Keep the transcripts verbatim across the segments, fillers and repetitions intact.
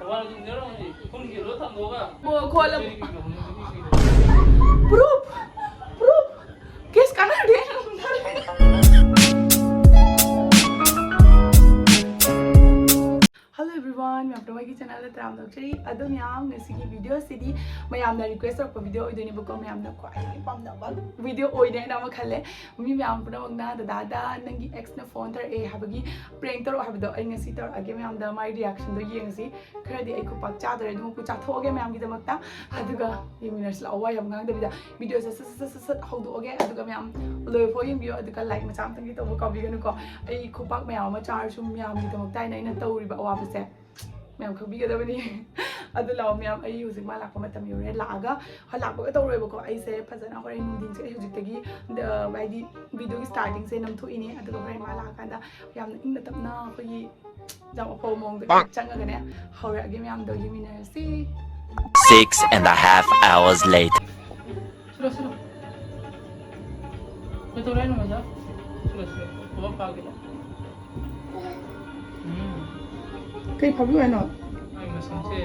ꯋꯥꯅ ꯑꯗꯨꯝ ꯅꯦꯔꯝꯃꯅꯤ꯫ ꯊꯨꯝ ꯀꯤꯂꯣ ꯊꯝꯗꯣꯛꯑꯒ ꯄ꯭ꯔꯨꯐ꯫ ꯄ꯭ꯔꯨꯐ꯫ ꯀꯦꯁ ꯀꯥꯟꯅꯗꯦ꯫ Hello everyone, ꯃꯌꯥꯝ ꯄꯨꯝꯅꯃꯛꯀꯤ ꯆꯦꯅꯦꯜꯗ ꯇꯔꯥꯝꯅ ꯑꯣꯛꯆꯔꯤ꯫ ꯑꯗꯣ ꯃꯌꯥꯝ, ꯉꯁꯤꯒꯤ ꯚꯤꯗꯤꯑꯣꯁꯤꯗꯤ ꯃꯌꯥꯝꯅ ꯔꯤꯀ꯭ꯋꯦꯁ ꯇꯧꯔꯛꯄ ꯚꯤꯗꯤꯑꯣ ꯑꯣꯏꯗꯣꯏꯅꯦꯕꯀꯣ꯫ ꯃꯌꯥꯝꯅ ꯈ꯭ꯋꯥꯏꯗꯒꯤ ꯄꯥꯝꯅꯕ ꯚꯤꯗꯤꯑꯣ ꯑꯣꯏꯅꯦꯅ ꯑꯃ ꯈꯜꯂꯦ꯫ ꯃꯤ ꯃꯌꯥꯝ ꯄꯨꯝꯅꯃꯛꯅ ꯗꯗꯥꯗ ꯅꯪꯒꯤ ꯑꯦꯛꯁꯅ ꯐꯣꯟ ꯇꯧꯔꯛꯑꯦ ꯍꯥꯏꯕꯒꯤ ꯄ꯭ꯔꯦꯡ ꯇꯧꯔꯛꯑꯣ ꯍꯥꯏꯕꯗꯣ ꯑꯩ ꯉꯁꯤ ꯇꯧꯔꯛꯑꯒꯦ꯫ ꯃꯌꯥꯝꯗ ꯃꯥꯏ ꯔꯤꯌꯦꯛꯁꯟꯗꯣ ꯌꯦꯡꯉꯁꯤ꯫ ꯈꯔꯗꯤ ꯑꯩ ꯈꯨꯄꯥꯛ ꯆꯥꯗꯣꯔꯦ, ꯑꯗꯨꯃꯛꯄꯨ ꯆꯥꯊꯣꯛꯑꯒꯦ ꯃꯌꯥꯝꯒꯤꯗꯃꯛꯇ꯫ ꯑꯗꯨꯒ ꯌꯦꯡꯃꯤꯟꯅꯔꯁꯤ ꯂꯥꯛꯑꯣ꯫ ꯋꯥ ꯌꯥꯝ ꯉꯥꯡꯗꯕꯤꯗ ꯚꯤꯗꯤꯑꯣꯁꯦ ꯁꯠ ꯁꯠ ꯁꯠ ꯁꯠ ꯁꯠ ꯍꯧꯗꯣꯛꯑꯒꯦ꯫ ꯑꯗꯨꯒ ꯃꯌꯥꯝ ꯂꯣꯏꯐꯥꯎ ꯌꯦꯡꯕꯤꯌꯣ꯫ ꯑꯗꯨꯒ ꯂꯥꯏꯛ ꯃꯆꯥ ꯑꯝꯇꯪꯗꯤ ꯇꯧꯕ ꯀꯥꯎꯕꯤꯒꯅꯨꯀꯣ꯫ ꯑꯩ ꯈꯨꯄꯥꯛ ꯃꯌꯥꯝ ꯑꯃ ꯆꯥꯔꯁꯨ ꯃꯌꯥꯝꯒꯤꯗꯃꯛꯇ ꯍꯥꯏꯅ ꯑꯩꯅ ꯇꯧꯔꯤꯕ ꯑꯋꯥꯕꯁꯦ ꯃꯌꯥꯝ ꯈꯪꯕꯤꯒꯗꯕꯅꯤ꯫ ꯑꯗꯨ ꯂꯥꯛꯑꯣ ꯃꯌꯥꯝ, ꯑꯩ ꯍꯧꯖꯤꯛ ꯃꯥ ꯂꯥꯛꯄ ꯃꯇꯝ ꯌꯧꯔꯦ꯫ ꯂꯥꯛꯑꯒ, ꯍꯣꯏ, ꯂꯥꯛꯄꯒ ꯇꯧꯔꯣꯏꯕꯀꯣ꯫ ꯑꯩꯁꯦ ꯐꯖꯅ ꯍꯣꯔꯦꯟ ꯅꯨꯡꯊꯤꯟꯁꯦ, ꯑꯩ ꯍꯧꯖꯤꯛꯇꯒꯤ, ꯑ, ꯍꯥꯏꯗꯤ ꯚꯤꯗꯤꯑꯣꯒꯤ ꯁ꯭ꯇꯥꯔꯇꯤꯡꯁꯦ ꯅꯝꯊꯣꯛꯏꯅꯦ꯫ ꯑꯗꯨꯒ ꯍꯣꯔꯦꯟ ꯃꯥ ꯂꯥꯛꯑꯀꯥꯟꯗ ꯌꯥꯝꯅ ꯏꯪꯅ ꯇꯞꯅ ꯑꯩꯈꯣꯏꯒꯤ ꯌꯥꯝ ꯑꯐꯕ ꯃꯑꯣꯡꯗ ꯄꯥꯛ ꯆꯪꯉꯒꯅꯦ ꯍꯧꯔꯛꯑꯒꯦ꯫ ꯃꯌꯥꯝꯗꯣ ꯌꯦꯡꯃꯤꯟꯅꯔꯁꯤ꯫ Six and a half hours later. ꯁꯤꯂꯣ, ꯁꯤꯂꯣ꯫ ꯀꯩꯗꯧꯔꯦ ꯍꯥꯏꯅꯣ, ꯃꯖꯥ? ꯁꯤꯂꯣ, ꯁꯤꯂꯣ꯫ ꯈꯨꯕꯥꯛ ꯐꯥꯒꯦ ꯂꯥꯎ꯫ ꯎꯝ꯫ ꯀꯩ ꯐꯥꯕꯤꯌꯨ ꯍꯥꯏꯅꯣ? ꯑꯩ ꯃꯁꯝꯁꯦ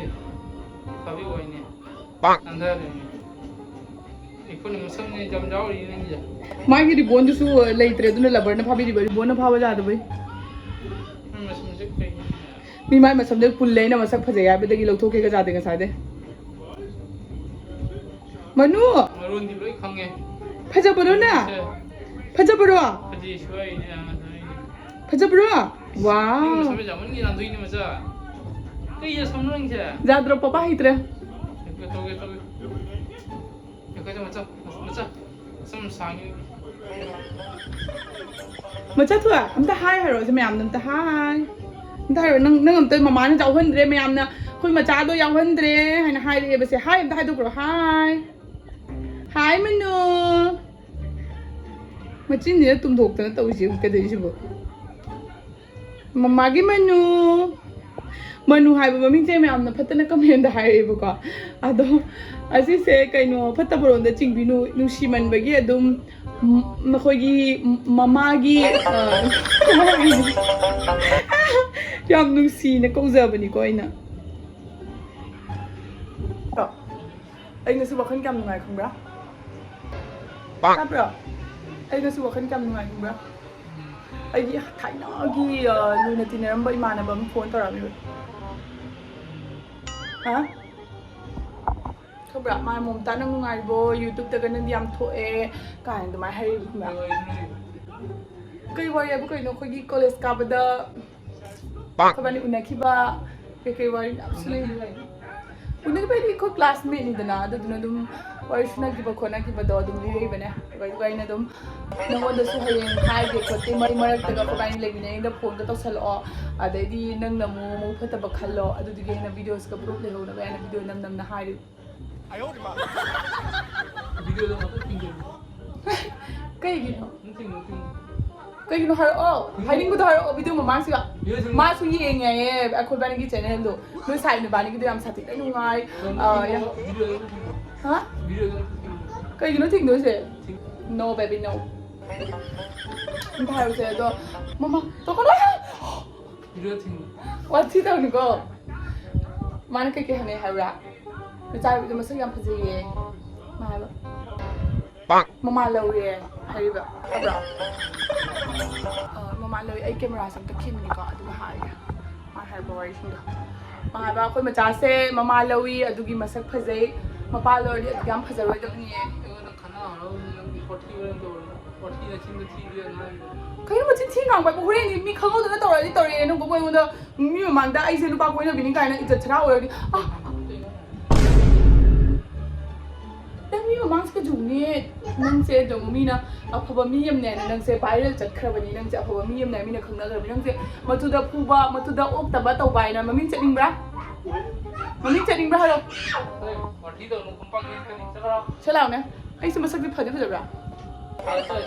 ꯐꯥꯕꯤꯌꯨ ꯍꯥꯏꯅꯦ꯫ ꯄꯥꯛ꯫ ꯅꯥꯟꯊꯍꯜꯂꯤꯅꯦ꯫ ꯑꯩꯈꯣꯏꯅ ꯃꯁꯝꯁꯦ ꯌꯥꯝ ꯌꯥꯎꯔꯤ ꯅꯪꯒꯤꯁꯦ꯫ ꯃꯥꯒꯤ ꯔꯤꯕꯣꯟꯗꯨꯁꯨ ꯂꯩꯇ꯭ꯔꯦ, ꯑꯗꯨꯅ ꯂꯕꯔꯅ ꯐꯥꯕꯤꯔꯤꯕ, ꯔꯤꯕꯣꯟꯅ ꯐꯥꯕ ꯌꯥꯗꯕꯩ꯫ ꯅꯪ ꯃꯁꯝꯁꯦ ꯀꯩꯒꯤꯅꯣ? ꯃꯤ ꯃꯥꯏ ꯃꯁꯝꯗ ꯄꯨꯜꯂꯦ, ꯑꯩꯅ ꯃꯁꯛ ꯐꯖꯩ ꯍꯥꯏꯕꯗꯒꯤ ꯂꯧꯊꯣꯛꯀꯦꯒ ꯌꯥꯗꯦ ꯉꯁꯥꯏꯗꯩ꯫ ꯃꯅꯨ! ꯃꯔꯣꯟꯗꯤ ꯂꯣꯏ ꯈꯪꯉꯦ꯫ ꯐꯖꯕꯔꯣ ꯅꯪ? ꯁꯦ꯫ ꯐꯖꯕꯔꯣ? ꯐꯖꯩ ꯁꯣꯏꯔꯤꯅꯦ ꯅꯪ ꯉꯁꯥꯏ꯫ ꯐꯖꯕꯔꯣ? ꯅꯪ ꯋꯥꯎ꯫ ꯃꯁꯝꯁꯦ ꯌꯥꯝꯃꯟꯒꯤ ꯅꯥꯟꯊꯣꯛꯏꯅꯦ ꯃꯆꯥ꯫ ꯀꯩ ꯌꯥꯁꯝꯅꯣ ꯅꯪꯁꯦ? ꯌꯥꯗ꯭ꯔꯣ, ꯄꯄꯥ ꯍꯩꯇ꯭ꯔꯦ꯫ ꯇꯧꯒꯦ, ꯇꯧꯒꯦ, ꯇꯧꯒꯦ꯫ ꯑꯩꯈꯣꯏꯁꯨ ꯃꯆꯥ, ꯃꯆꯥ, ꯃꯆꯥ ꯃꯁꯥꯡꯉꯤ꯫ ꯃꯆꯥ ꯊꯣꯏ, ꯑꯝꯇ ꯍꯥꯏ ꯍꯥꯏꯔꯣ ꯁꯤ ꯃꯌꯥꯝꯗ, ꯑꯝꯇ ꯍꯥꯏ꯫ ꯑꯝꯇ ꯍꯥꯏꯔꯣ, ꯅꯪ, ꯅꯪ ꯑꯝꯇ ꯃꯃꯥꯅ ꯌꯥꯎꯍꯟꯗ꯭ꯔꯦ ꯃꯌꯥꯝꯅ, ꯑꯩꯈꯣꯏ ꯃꯆꯥꯗꯣ ꯌꯥꯎꯍꯟꯗ꯭ꯔꯦ ꯍꯥꯏꯅ ꯍꯥꯏꯔꯛꯑꯦꯕꯁꯦ꯫ ꯍꯥꯏ ꯑꯝꯇ ꯍꯥꯏꯗꯣꯛꯈ꯭ꯔꯣ, ꯍꯥꯏ꯫ ꯍꯥꯏ ꯃꯅꯨ꯫ ꯃꯆꯤꯟꯁꯤꯅ ꯇꯨꯝꯊꯣꯛꯇꯅ ꯇꯧꯔꯤꯁꯤꯕꯨ ꯀꯩꯗꯧꯔꯤꯁꯤꯕꯨ? ꯃꯃꯥꯒꯤ ꯃꯅꯨ꯫ ꯃꯅꯨ ꯍꯥꯏꯕ ꯃꯃꯤꯡꯁꯦ ꯃꯌꯥꯝꯅ ꯐꯠꯇꯅ ꯀꯃꯦꯟꯗ ꯍꯥꯏꯔꯛꯑꯦꯕꯀꯣ꯫ ꯑꯗꯣ ꯑꯁꯤꯁꯦ ꯀꯩꯅꯣ ꯐꯠꯇꯕꯔꯣꯝꯗ ꯆꯤꯡꯕꯤ, ꯅꯨ-, ꯅꯨꯡꯁꯤꯃꯟꯕꯒꯤ ꯑꯗꯨꯝ ꯃ-, ꯃꯈꯣꯏꯒꯤ ꯃꯃꯥꯒꯤ, ꯑ, ꯌꯥꯝ ꯅꯨꯡꯁꯤꯅ ꯀꯧꯖꯕꯅꯤꯀꯣ ꯑꯩꯅ꯫ ꯑꯩ ꯉꯁꯤ ꯋꯥꯈꯜ ꯀꯌꯥꯝ ꯅꯨꯡꯉꯥꯏ ꯈꯪꯕ꯭ꯔꯥ? ꯄꯥꯛ꯫ ꯇꯥꯕ꯭ꯔꯣ? ꯑꯩ ꯉꯁꯤ ꯋꯥꯈꯜ ꯀꯌꯥꯝ ꯅꯨꯡꯉꯥꯏ ꯈꯪꯕ꯭ꯔꯥ? ꯑꯩꯒꯤ ꯊꯥꯏꯅꯒꯤ, ꯑ, ꯂꯨꯅ ꯇꯤꯟꯅꯔꯝꯕ ꯏꯃꯥꯟꯅꯕ ꯑꯃ ꯐꯣꯟ ꯇꯧꯔꯛꯑꯝꯃꯦꯕ꯫ ꯍꯥ? ꯈꯪꯕ꯭ꯔꯥ? ꯃꯥꯅ, "ꯃꯣꯝꯇꯥ, ꯅꯪ ꯅꯨꯡꯉꯥꯏꯔꯤꯕꯣ? YouTube-ꯇꯒ ꯅꯪꯗꯤ ꯌꯥꯝ ꯊꯣꯛꯑꯦ," ꯀꯥꯏꯅ ꯑꯗꯨꯃꯥꯏꯅ ꯍꯥꯏꯔꯛꯏꯕ, ꯈꯪꯕ꯭ꯔꯥ? ꯀꯩ ꯋꯥꯔꯤ ꯍꯥꯏꯕꯨ ꯀꯩꯅꯣ? ꯑꯩꯈꯣꯏꯒꯤ ꯀꯣꯂꯦꯖ ꯀꯥꯕꯗ ꯑꯩꯈꯣꯏꯕꯥꯅꯤ ꯎꯅꯈꯤꯕ ꯀꯩꯀꯩ ꯋꯥꯔꯤ ꯃꯌꯥꯝꯁꯨ ꯂꯩ꯫ ꯎꯅꯈꯤꯕ ꯍꯥꯏꯗꯤ ꯑꯩꯈꯣꯏ ꯀ꯭ꯂꯥꯁꯃꯦꯠꯅꯤꯗꯅ, ꯑꯗꯨꯗꯨꯅ ꯑꯗꯨꯝ ꯋꯥꯔꯤ ꯁꯨꯅꯈꯤꯕ ꯈꯣꯠꯅꯈꯤꯕꯗꯣ ꯑꯗꯨꯝ ꯂꯤꯔꯛꯏꯕꯅꯦ꯫ ꯑꯗꯨꯒ ꯑꯩꯅ ꯑꯗꯨꯝ ꯅꯉꯣꯟꯗꯁꯨ ꯍꯌꯦꯡ ꯍꯥꯏꯒꯦ ꯈꯣꯠꯀꯦ, ꯃꯔꯛ ꯃꯔꯛꯇꯒ ꯑꯩꯈꯣꯏꯕꯥꯅꯤ ꯂꯩꯃꯤꯟꯅꯩꯉꯩꯗ ꯐꯣꯟꯒ ꯇꯧꯁꯜꯂꯛꯑꯣ, ꯑꯗꯩꯗꯤ ꯅꯪꯅ ꯑꯃꯨꯛ ꯃꯕꯨꯛ ꯐꯠꯇꯕ ꯈꯜꯂꯣ, ꯑꯗꯨꯗꯨꯒꯤ ꯑꯩꯅ videos-ꯀ proof ꯂꯩꯍꯧꯅꯕ ꯑꯩꯅ video ꯅꯝ ꯅꯝꯅ ꯍꯥꯏꯔꯤꯕ꯫ ꯚꯤꯗꯤꯑꯣꯗꯣ ꯉꯥꯛꯇꯪ ꯊꯤꯡꯖꯤꯜꯂꯨ꯫ ꯀꯩꯒꯤꯅꯣ? ꯅꯪ ꯊꯤꯡꯉꯨ, ꯊꯤꯡꯉꯨ꯫ ꯀꯩꯒꯤꯅꯣ ꯍꯥꯏꯔꯛꯑꯣ꯫ ꯍꯥꯏꯅꯤꯡꯕꯗꯣ ꯍꯥꯏꯔꯛꯑꯣ, video ꯃꯃꯥꯡꯁꯤꯒ꯫ ꯚꯤꯗꯤꯑꯣ ꯊꯤꯡꯉꯨ꯫ ꯃꯥꯁꯨ ꯌꯦꯡꯉꯦ ꯑꯩꯈꯣꯏ ꯏꯕꯥꯅꯤꯒꯤ channel-ꯗꯣ꯫ ꯅꯣꯏ ꯁꯥꯏ ꯅꯕꯥꯅꯤꯒꯤꯗꯣ ꯌꯥꯝ ꯁꯥꯊꯤꯅ ꯅꯨꯡꯉꯥꯏ꯫ ꯑꯗꯣ ꯑꯥ, ꯌꯥ-, ꯚꯤꯗꯤꯑꯣꯗꯣ ꯊꯤꯡꯉꯨ꯫ ꯍꯥ? ꯚꯤꯗꯤꯑꯣꯗꯣ ꯊꯤꯡꯉꯨ꯫ ꯀꯩꯒꯤꯅꯣ ꯊꯤꯡꯗꯣꯏꯁꯦ? ꯊꯤꯡꯉꯨ꯫ No, baby, no꯫ ꯑꯝꯇ ꯍꯥꯏꯔꯨꯁꯦ ꯑꯗꯣ꯫ ꯃꯃꯥ, ꯇꯣꯛꯀꯅꯣ꯫ ꯚꯤꯗꯤꯑꯣ ꯊꯤꯡꯉꯨ꯫ ꯋꯥꯊꯤ ꯇꯧꯅꯨꯀꯣ꯫ ꯃꯥꯅ ꯀꯩꯀꯩ ꯍꯪꯉꯦ ꯍꯥꯏꯕ꯭ꯔꯥ? ꯅꯆꯥꯅꯨꯄꯤꯗꯣ ꯃꯁꯛ ꯌꯥꯝ ꯐꯖꯩꯌꯦ꯫ ꯃꯥ ꯍꯥꯏꯕ꯫ ꯄꯥꯛ꯫ ꯃꯃꯥ ꯂꯧꯔꯦ ꯍꯥꯏꯔꯤꯕ꯫ ꯈꯪꯕ꯭ꯔꯥ? ꯑ, ꯃꯃꯥ ꯂꯧꯔꯦ꯫ ꯑꯩ camera-ꯁꯦ ꯑꯝꯇ ꯈꯤꯟꯒꯦꯀꯣ, ꯑꯗꯨꯒ ꯍꯥꯏꯒꯦ꯫ ꯃꯥ ꯍꯥꯏꯕ ꯋꯥꯔꯤꯁꯤꯡꯗꯣ꯫ ꯃꯥ ꯍꯥꯏꯕ, "ꯑꯩꯈꯣꯏ ꯃꯆꯥꯁꯦ ꯃꯃꯥ ꯂꯧꯏ, ꯑꯗꯨꯒꯤ ꯃꯁꯛ ꯐꯖꯩ꯫ ꯃꯄꯥ ꯂꯧꯔꯗꯤ ꯑꯗꯨꯛ ꯌꯥꯝ ꯐꯖꯔꯣꯏꯗꯕꯅꯤꯌꯦ꯫" ꯈꯠꯅ ꯍꯧꯔꯛꯑꯕꯅꯤ ꯅꯪꯒꯤ ꯋꯥꯊꯤ ꯋꯥꯔꯦꯝ ꯇꯧꯔꯒ꯫ ꯋꯥꯊꯤ ꯅꯆꯤꯟꯗꯣ ꯊꯤꯕꯤ ꯑꯉꯥꯡꯗꯣ꯫ ꯀꯩꯅꯣ ꯃꯆꯤꯟ ꯊꯤ ꯉꯥꯡꯕ ꯍꯥꯏꯕꯨ? ꯍꯣꯔꯦꯟꯗꯤ ꯃꯤ ꯈꯪꯍꯧꯗꯅ ꯇꯧꯔꯛꯑꯗꯤ ꯇꯧꯔꯛꯑꯦ꯫ ꯅꯪ ꯑꯩꯉꯣꯟꯗ ꯃꯤ ꯃꯃꯥꯡꯗ ꯑꯩꯁꯦ ꯅꯨꯄꯥ ꯀꯣꯏꯅꯕꯤꯅꯤ ꯀꯥꯏꯅ ꯏꯖꯠ ꯁꯔꯥ ꯑꯣꯏꯔꯗꯤ, ꯑ, ꯅꯪ ꯃꯤ ꯃꯃꯥꯡꯁꯤꯗ ꯖꯨꯅꯦ꯫ ꯅꯪꯁꯦ ꯑꯗꯨꯝ ꯃꯤꯅ ꯑꯐꯕ ꯃꯤ ꯑꯃꯅꯦꯅ ꯅꯪꯁꯦ viral ꯆꯠꯈ꯭ꯔꯕꯅꯤ꯫ ꯅꯪꯁꯦ ꯑꯐꯕ ꯃꯤ ꯑꯃꯅꯦ, ꯃꯤꯅ ꯈꯪꯅꯈ꯭ꯔꯕꯅꯤ꯫ ꯅꯪꯁꯦ ꯃꯇꯨꯗ ꯐꯨꯕ, ꯃꯇꯨꯗ ꯑꯣꯛꯇꯕ ꯇꯧꯕ ꯍꯥꯏꯅ ꯃꯃꯤꯡ ꯆꯠꯅꯤꯡꯕ꯭ꯔꯥ? ꯃꯃꯤꯡ ꯆꯠꯅꯤꯡꯕ꯭ꯔꯥ ꯍꯥꯏꯔꯣ? ꯍꯣꯏ, ꯋꯥꯊꯤ ꯇꯧꯅꯨ, ꯈꯨꯝꯄꯥꯛ ꯌꯦꯠꯀꯅꯤ, ꯆꯠꯈ꯭ꯔꯣ꯫ ꯁꯤ ꯂꯥꯎꯅꯦ꯫ ꯑꯩꯁꯦ ꯃꯁꯛꯇꯤ ꯐꯗꯤ ꯐꯖꯕ꯭ꯔꯥ?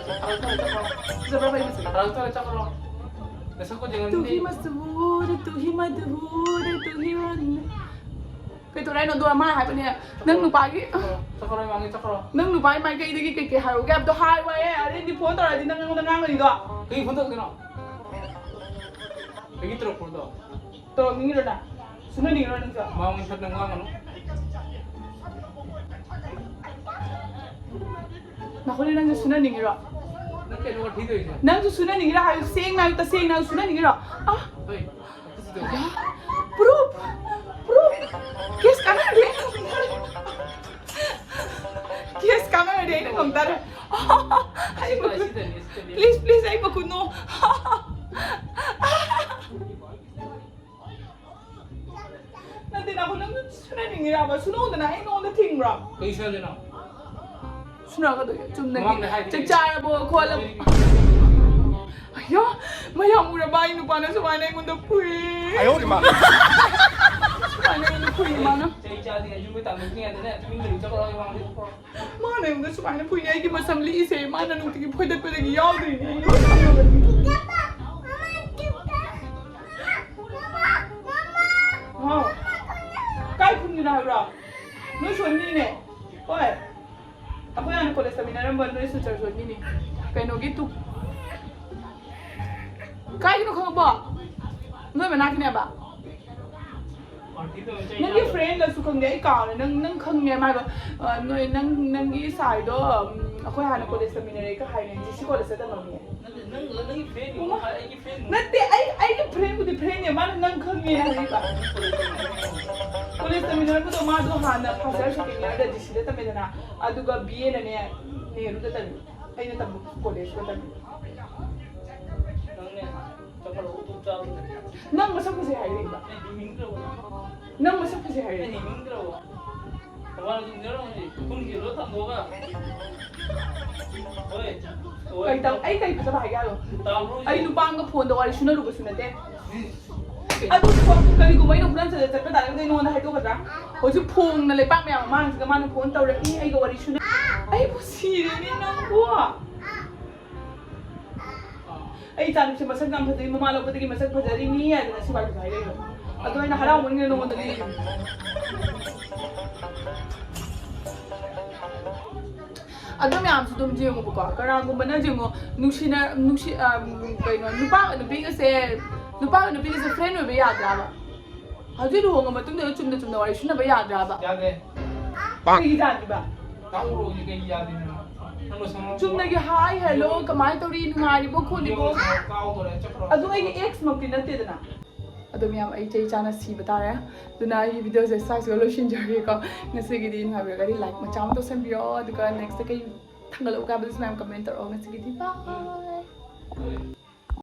ꯐꯖꯕ꯭ꯔꯥ ꯑꯩ ꯃꯁꯛ? ꯐꯖꯕ꯭ꯔꯥ ꯑꯩ ꯃꯁꯛ? ꯅꯁꯛ ꯀꯣ ꯌꯦꯡꯉꯗꯤ꯫ ꯇꯨ ꯍꯤ ꯃꯁꯇꯕꯨꯔ, ꯇꯨ ꯍꯤ ꯃꯗꯕꯨꯔ, ꯇꯨ ꯍꯤ ꯋꯥꯟ꯫ ꯀꯩ ꯇꯧꯔꯦ ꯍꯥꯏꯅꯣ? ꯑꯗꯣ ꯃꯥ ꯍꯥꯏꯕꯅꯦ, ꯅꯪ ꯅꯨꯄꯥꯒꯤ, ꯆꯠꯈ꯭ꯔꯣ, ꯆꯠꯈ꯭ꯔꯣ, ꯏꯃꯥꯡꯒꯤ ꯆꯠꯈ꯭ꯔꯣ꯫ ꯅꯪ ꯅꯨꯄꯥꯒꯤ ꯃꯥꯏꯀꯩꯗꯒꯤ ꯀꯩ ꯀꯩ ꯍꯥꯏꯔꯨꯒꯦ ꯍꯥꯏꯕꯗꯣ ꯍꯥꯏꯌꯨ ꯍꯥꯏꯌꯦ꯫ ꯑꯗꯩꯗꯤ phone ꯇꯧꯔꯛꯑꯗꯤ ꯅꯪ ꯑꯩꯉꯣꯟꯗ ꯉꯥꯡꯒꯅꯤꯗꯣ꯫ ꯀꯩ phone ꯇꯧꯔꯛꯇꯣꯏꯅꯣ? ꯀꯩꯒꯤ ꯇꯧꯔꯛꯄ꯭ꯔꯣꯗꯣ? ꯇꯧꯔꯛꯅꯤꯡꯉꯤꯔꯣ ꯅꯪ? ꯁꯨꯡꯅꯅꯤꯡꯉꯤꯔꯣ ꯅꯪꯁꯨ? ꯃꯥ ꯑꯣꯏꯅ ꯁꯠ ꯅꯪ ꯉꯥꯡꯒꯅꯨ꯫ ꯅꯥꯈꯣꯂꯤ, ꯅꯪꯁꯨ ꯁꯨꯅꯅꯤꯡꯉꯤꯔꯣ? ꯅꯪ ꯀꯩꯅꯣ ꯋꯥꯊꯤ ꯇꯧꯔꯤꯁꯦ? ꯅꯪꯁꯨ ꯁꯨꯅꯅꯤꯡꯉꯤꯔꯣ? ꯍꯥꯏꯌꯨ, ꯁꯦꯡꯅ ꯍꯥꯏꯌꯨ, ꯇꯁꯦꯡꯅ ꯍꯥꯏꯌꯨ, ꯁꯨꯅꯅꯤꯡꯉꯤꯔꯣ? ꯑ? ꯍꯣꯏ, ꯋꯥꯊꯤ ꯇꯧꯔꯤꯁꯦ? ꯑꯌꯥ, ꯄ꯭ꯔꯨꯞ! ꯄ꯭ꯔꯨꯞ! ꯀꯦꯁ ꯀꯥꯟꯅꯔꯗꯤ ꯑꯩꯅ ꯉꯝ ꯇꯥꯔꯦ꯫ ꯀꯦꯁ ꯀꯥꯟꯅꯔꯗꯤ ꯑꯩꯅ ꯉꯝ ꯇꯥꯔꯦ꯫ ꯑꯩ ꯃꯈꯨꯠ-, ꯁꯤꯗꯅꯤ, ꯁꯤꯗꯅꯤ꯫ ꯄ꯭ꯂꯤꯖ, ꯄ꯭ꯂꯤꯖ, ꯑꯩ ꯃꯈꯨꯠ ꯅꯣ꯫ ꯅꯠꯇꯦ, ꯅꯥꯈꯣ, ꯅꯪꯁꯨ ꯁꯨꯅꯅꯤꯡꯉꯤꯔꯕ? ꯁꯨꯅꯧꯗꯅ, ꯑꯩ ꯅꯉꯣꯟꯗ ꯊꯤꯡꯕ꯭ꯔꯣ? ꯀꯩ ꯁꯣꯏꯗꯅꯣ? ꯁꯨꯅꯔꯛꯀꯗꯣꯏꯅꯦ, ꯆꯨꯝꯅꯒꯤ꯫ ꯃꯃꯥꯡꯗ ꯍꯥꯏꯗꯤ ꯆꯥꯛ ꯆꯥꯔꯕꯣ ꯈꯣꯠꯂꯕꯣ? ꯑꯌꯣ, ꯃꯌꯥꯝ ꯎꯔꯕ ꯑꯩ ꯅꯨꯄꯥꯅ ꯁꯨꯃꯥꯏꯅ ꯑꯩꯉꯣꯟꯗ ꯐꯨꯏ꯫ ꯁꯨꯃꯥꯏꯅ ꯑꯩꯉꯣꯟꯗ ꯐꯨꯏ ꯃꯥꯅ꯫ ꯆꯩ ꯆꯥꯗꯦ, ꯌꯨꯝꯒꯤ ꯇꯥꯡꯕꯁꯤꯡ ꯉꯥꯛꯇꯅꯦ, ꯇꯨꯃꯤꯟ ꯂꯩꯌꯨ, ꯆꯠꯈ꯭ꯔꯣ, ꯑꯩ ꯃꯃꯥꯡꯗ ꯆꯠꯈ꯭ꯔꯣ꯫ ꯃꯥꯅ ꯑꯩꯉꯣꯟꯗ ꯁꯨꯃꯥꯏꯅ ꯐꯨꯏꯅꯦ, ꯑꯩꯒꯤ ꯃꯁꯝ ꯂꯤꯛꯏꯁꯦ ꯃꯥꯅ ꯅꯨꯡꯇꯤꯒꯤ ꯐꯣꯏꯗꯠꯄꯗꯒꯤ ꯌꯥꯎꯗ꯭ꯔꯤꯅꯦ꯫ ꯍꯥꯎ꯫ ꯀꯥꯏ ꯈꯨꯟꯒꯤꯅꯣ ꯍꯥꯏꯕ꯭ꯔꯣ? ꯅꯣꯏ ꯁꯣꯝꯒꯤꯅꯦ꯫ ꯍꯣꯏ꯫ ꯑꯩꯈꯣꯏ ꯍꯥꯟꯅ ꯀꯣꯂꯦꯖ ꯇꯝꯃꯤꯟꯅꯔꯝꯕ ꯅꯣꯏ ꯁꯤꯜꯆꯔ ꯁꯣꯝꯒꯤꯅꯤ꯫ ꯀꯩꯅꯣꯒꯤ ꯇꯨ-, ꯀꯥꯏꯒꯤꯅꯣ ꯈꯪꯉꯕꯣ? ꯅꯣꯏ ꯃꯅꯥꯛꯀꯤꯅꯦꯕ꯫ ꯅꯪꯒꯤ ꯐ꯭ꯔꯦꯟꯗꯁꯨ ꯈꯪꯗꯦ, ꯑꯩ ꯀꯥꯎꯔꯦ꯫ ꯅꯪ, ꯅꯪ ꯈꯪꯉꯦ ꯃꯥꯗꯣ꯫ ꯑ, ꯅꯣꯏ, ꯅꯪ, ꯅꯪꯒꯤ ꯁꯥꯏꯗꯣ, ꯎꯝ, ꯑꯩꯈꯣꯏ ꯍꯥꯟꯅ ꯀꯣꯂꯦꯖ ꯇꯝꯃꯤꯟꯅꯔꯦꯒ ꯍꯥꯏꯅꯦ, ꯖꯤ ꯁꯤ ꯀꯣꯂꯦꯖꯇ ꯇꯝꯃꯝꯃꯦ꯫ ꯅꯪ, ꯅꯪ, ꯅꯪꯒꯤ ꯐ꯭ꯔꯦꯟ ꯎꯃ꯫ ꯍꯥꯏ-, ꯑꯩꯒꯤ ꯐ꯭ꯔꯦꯟ ꯅꯠꯇꯦ, ꯑꯩ, ꯑꯩꯒꯤ ꯐ꯭ꯔꯦꯟꯕꯨꯗꯤ ꯐ꯭ꯔꯦꯟꯅꯦ, ꯃꯥꯅ ꯅꯪ ꯈꯪꯉꯦꯅ ꯍꯥꯏꯔꯤꯕ꯫ ꯀꯣꯂꯦꯖ ꯇꯝꯃꯤꯟꯅꯔꯛꯄꯗꯣ ꯃꯥꯗꯣ ꯍꯥꯟꯅ ꯐꯥꯔꯁ ꯏꯌꯔ, ꯁꯦꯀꯦꯟ ꯏꯌꯔꯗ ꯖꯤ ꯁꯤꯗ ꯇꯝꯃꯦꯗꯅ, ꯑꯗꯨꯒ ꯕꯤ ꯑꯦꯅꯅꯦ ꯅꯦꯍꯔꯨꯗ ꯇꯝꯃꯤ, ꯑꯩꯅ ꯇꯝꯕ ꯀꯣꯂꯦꯖꯇ ꯇꯝꯃꯤ꯫ ꯅꯪꯅꯦ, ꯆꯠꯈ꯭ꯔꯣ, ꯎꯇꯨꯞ ꯆꯥꯕ꯫ ꯅꯪ ꯃꯁꯛ ꯐꯖꯩ ꯍꯥꯏꯔꯛꯏꯕ꯫ ꯑꯩ ꯌꯦꯡꯅꯤꯡꯗ꯭ꯔꯕꯣ? ꯅꯪ ꯃꯁꯛ ꯐꯖꯩ ꯑꯩ ꯍꯥꯏꯔꯛꯏꯕ꯫ ꯌꯦꯡꯅꯤꯡꯗ꯭ꯔꯕꯣ? ꯃꯃꯥꯅ ꯑꯗꯨꯝ ꯌꯥꯎꯔꯝꯃꯅꯤ꯫ ꯊꯨꯝꯒꯤꯗꯣ ꯊꯝꯗꯣꯛꯑꯒ꯫ ꯍꯣꯏ꯫ ꯍꯣꯏ꯫ ꯀꯩ ꯇꯧ-, ꯑꯩ ꯀꯩ ꯐꯖꯕ ꯍꯥꯏꯒꯦ ꯍꯥꯏꯔꯣ? ꯇꯥꯕ꯭ꯔꯣ? ꯑꯩ ꯅꯨꯄꯥ ꯑꯃꯒ ꯐꯣꯟꯗ ꯋꯥꯔꯤ ꯁꯨꯅꯔꯨꯕꯁꯨ ꯅꯠꯇꯦ꯫ ꯑꯗꯨ ꯐꯣꯟ ꯀꯔꯤꯒꯨꯝꯕ ꯑꯩꯅ ꯍꯨꯔꯥꯟ ꯆꯠꯂ ꯆꯠꯄ ꯇꯥꯔꯒꯗꯤ ꯑꯩ ꯅꯉꯣꯟꯗ ꯍꯥꯏꯗꯣꯛꯀꯗ꯭ꯔꯥ? ꯍꯧꯖꯤꯛ ꯐꯣꯡꯅ ꯂꯩꯄꯥꯛ ꯃꯌꯥꯝ ꯃꯃꯥꯡꯁꯤꯗ ꯃꯥꯅ ꯐꯣꯟ ꯇꯧꯔꯛꯏ, ꯑꯩꯒ ꯋꯥꯔꯤ ꯁꯨꯅ-, ꯑꯩꯕꯨ ꯁꯤꯔꯦꯅꯦ ꯅꯪꯕꯨ꯫ ꯑꯩ ꯏꯆꯥꯅꯨꯄꯤꯁꯦ ꯃꯁꯛ ꯌꯥꯝ ꯐꯖꯩ, ꯃꯃꯥ ꯂꯧꯕꯗꯒꯤ ꯃꯁꯛ ꯐꯖꯔꯤꯅꯤ ꯍꯥꯏꯗꯅ ꯁꯤ ꯋꯥꯔꯤꯁꯦ ꯍꯥꯏꯔꯛꯏꯕ꯫ ꯑꯗꯣ ꯑꯩꯅ ꯍꯔꯥꯎꯃꯟꯒꯤꯗꯅ ꯅꯉꯣꯟꯗ ꯂꯤꯔꯤꯅꯤ꯫ ꯑꯗꯨ ꯃꯌꯥꯝꯁꯨ ꯑꯗꯨꯝ ꯌꯦꯡꯉꯨꯕꯀꯣ, ꯀꯅꯥꯒꯨꯝꯕꯅ ꯌꯦꯡꯉꯣ, ꯅꯨꯡꯁꯤꯅ-, ꯅꯨꯡꯁꯤ-, ꯑꯝ, ꯀꯩꯅꯣ, ꯅꯨꯄꯥꯒ ꯅꯨꯄꯤꯒꯁꯦ, ꯅꯨꯄꯥꯒ ꯅꯨꯄꯤꯒꯁꯦ ꯐ꯭ꯔꯦꯟ ꯑꯣꯏꯕ ꯌꯥꯗ꯭ꯔꯥꯕ? ꯍꯧꯖꯤꯛ ꯂꯨꯍꯣꯡꯉ ꯃꯇꯨꯡꯗ ꯆꯨꯝꯅ ꯆꯨꯝꯅ ꯋꯥꯔꯤ ꯁꯨꯅꯕ ꯌꯥꯗ꯭ꯔꯥꯕ? ꯌꯥꯗꯦ꯫ ꯀꯩꯒꯤ ꯌꯥꯗ꯭ꯔꯤꯕ? ꯀꯥꯎꯔꯣꯏꯒꯦ ꯀꯩ ꯌꯥꯗꯣꯏꯅꯣ? ꯅꯪ ꯂꯣꯏꯁꯟꯅꯔꯣ꯫ ꯆꯨꯝꯅꯒꯤ ꯍꯥꯏ ꯍꯦꯜꯂꯣ, ꯀꯃꯥꯏꯅ ꯇꯧꯔꯤ, ꯅꯨꯡꯉꯥꯏꯔꯤꯕꯣ ꯈꯣꯠꯂꯤꯕꯣ? ꯀꯥꯎꯗꯣꯔꯦ, ꯆꯠꯈ꯭ꯔꯣ꯫ ꯑꯗꯨ ꯑꯩꯒꯤ ꯑꯦꯛꯁꯃꯛꯇꯤ ꯅꯠꯇꯦꯗꯅ꯫ ꯑꯗꯣ ꯃꯌꯥꯝ, ꯑꯩ ꯆꯩ ꯆꯥꯅ ꯁꯤꯕ ꯇꯥꯔꯦ꯫ ꯑꯗꯨꯅ ꯑꯩꯒꯤ ꯚꯤꯗꯤꯑꯣꯁꯦ ꯁ꯭ꯋꯥꯏꯁꯤꯒ ꯂꯣꯏꯁꯤꯟꯖꯔꯒꯦꯀꯣ꯫ ꯉꯁꯤꯒꯤꯗꯤ ꯅꯨꯡꯉꯥꯏꯕꯤꯔꯒꯗꯤ ꯂꯥꯏꯛ ꯃꯆꯥ ꯑꯃ ꯇꯧꯁꯟꯕꯤꯔꯣ, ꯑꯗꯨꯒ ꯅꯦꯛꯁꯇ ꯀꯩ ꯊꯥꯡꯒꯠꯂꯛꯎꯒꯦ ꯍꯥꯏꯕꯗꯨꯁꯨ ꯃꯌꯥꯝ ꯀꯃꯦꯟ ꯇꯧꯔꯛꯑꯣ꯫ ꯉꯁꯤꯒꯤꯗꯤ ꯕꯥꯏ꯫